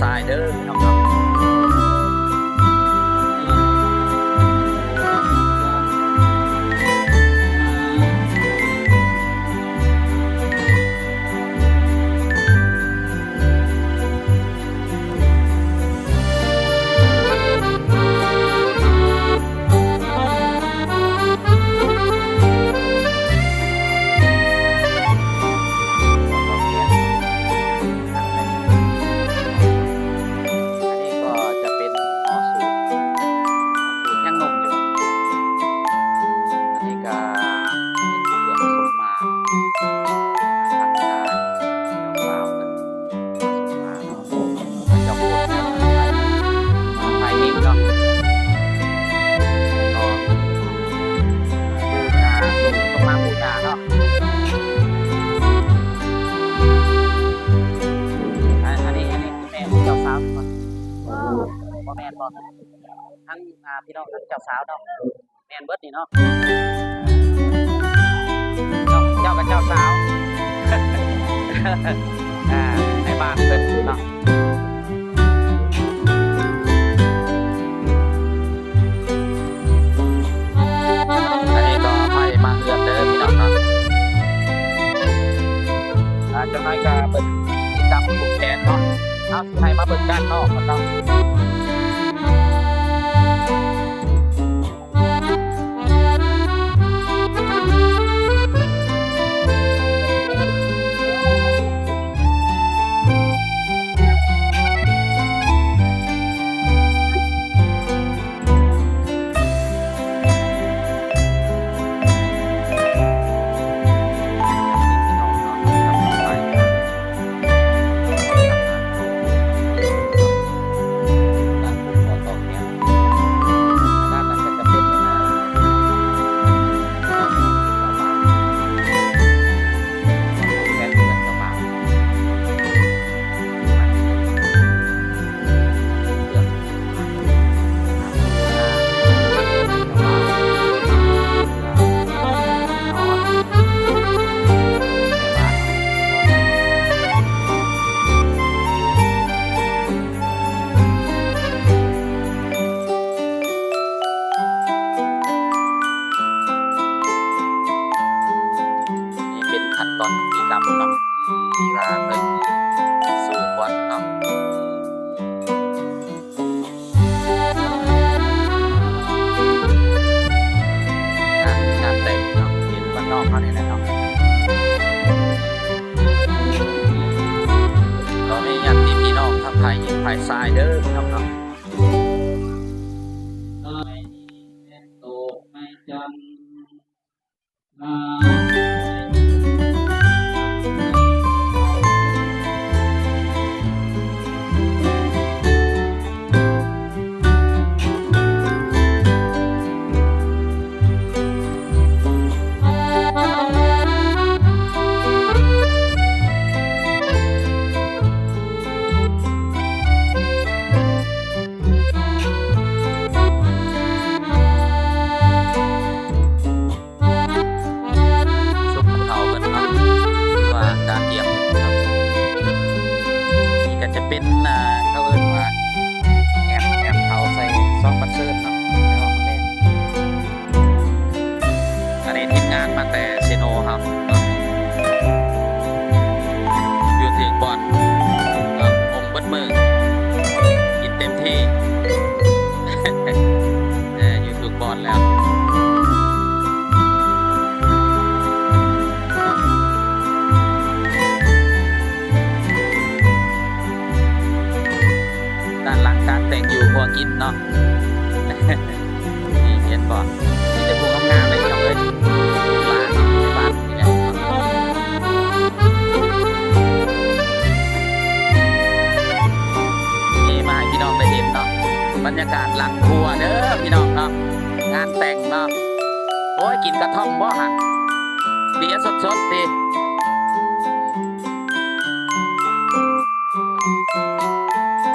ຊາຍເດີພີ່ນ້ອງເນາະ. ອັນນີ້ກໍຈະເປັນໝໍສູດ ສູດຍັງໜຸ່ມຢູ່. ອັນນີ້ກໍເປັນເຄື່ອງສົມມາ ທາງການເຈົ້າບ່າວເພິ່ນ ເຈົ້າໂຄດ ຝ່າຍຍິງເນາະ ກໍບູຊາ ສົ່ງ ສົ່ງມາບູຊາເນາະ. ອັນ ອັນນີ້ ອັນນີ້ແມ່ເຈົ້າສາວບໍ່? ບໍ່ແມ່ນບໍ່? ທັງ ອ່າ ພີ່ນ້ອງທາງເຈົ້າສາວເນາະ. ແມ່ນເບິດນີ້ເນາະ ເຈົ້າ ເຈົ້າກັບເຈົ້າສາວ ອ່າ ໃນບ້ານເພິ່ນເນາະ. ອັນນີ້ກໍໃຜມາເຮືອນເດີພີ່ນ້ອງເນາະ. ອ່າ ຈັກໜ້ອຍກໍເບິ່ງກິດຈະກຳຜູກແຂນເນາະ. ເຮົາຊິໃຫ້ມາເບິ່ງດ້ານນອກກ່ອນເນາະ. ນີ້ເປັນຂັ້ນຕອນພິທີກຳເນາະ ທີ່ວ່າເພິ່ນສູ່ຂວັນເນາະ. ງານ ງານແຕ່ງເນາະ ເປັນບ້ານນອກເຮົານີ້ແຫຼະເນາະ. ກໍມີຍາດຕິພີ່ນ້ອງທັງຝ່າຍຍິງຝ່າຍຊາຍເດີພີ່ນ້ອງເນາະ. ຊຸມເຖົ້າເພິ່ນເນາະ ຫຼືວ່າກາກຽມເພິ່ນເນາະ. ນີ້ກໍຈະເປັນ ອ່າ ເຂົາເອີ້ນວ່າແອບ ແອບເຂົ້າໃສ່ຊອງບັນເຊີນເນາະ ໃນຮອບມື້ແລງ. ອັນນີ້ທີມງານມາແຕ່ເຊໂນເຮົາເນາະ ຢູ່ຖືກບ່ອນເນາະ ອົມເບິດມື້ ກິນເຕັມທີ່ ເອີ ຢູ່ ຖືກບ່ອນແລ້ວ. ດ້ານຫຼັງການແຕ່ງຢູ່ຄົວກິນເນາະ ນີ້ເຫັນບໍ່ ມີແຕ່ຜູ້ງາມໆເລີຍພີ່ນ້ອງເອີຍ ລູກຫຼານໃນບ້ານນີ້ແຫຼະ. ນີ້ມາໃຫ້ພີ່ນ້ອງໄດ້ເຫັນເນາະ ບັນຍາກາດຫຼັງຄົວເດີພີ່ນ້ອງເນາະ ງານແຕ່ງເນາະ. ໂອ້ຍ ກິນກະທ່ອມບໍ່ຫັ້ນ ເບຍສົດໆຕິ.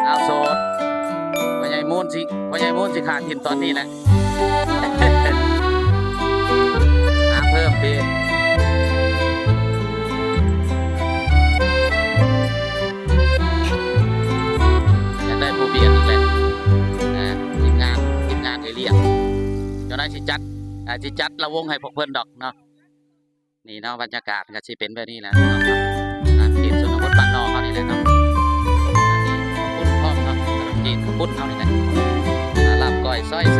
ອ້າວ ໂສດ ພໍ່ໃຫຍ່ມູນຊິ ພໍ່ໃຫຍ່ມູນຊິຂ້າຖິ້ມຕອນນີ້ແຫຼະ ຫາເພີ່ມຕິ. ອ່າ ເພິ່ນ ເຈົ້ານາຍຊິຈັດ ອ່າ ຊິຈັດລຳວົງໃຫ້ພວກເພິ່ນດອກເນາະ. ນີ້ເນາະ ບັນຍາກາດກໍຊິເປັນແບບນີ້ແຫຼະເນາະ ອ່າ ເຂດຊົນນະບົດບ້ານນອກເຮົານີ້ແຫຼະເນາະ ອັນນີ້ເຂົ້າປຸ້ນພ້ອມເນາະ ຂະໜົມຈີນເຂົ້າປຸ້ນເຮົານີ້ແຫຼະ ອ່າ ລາບກ້ອຍ ຊອຍແຊ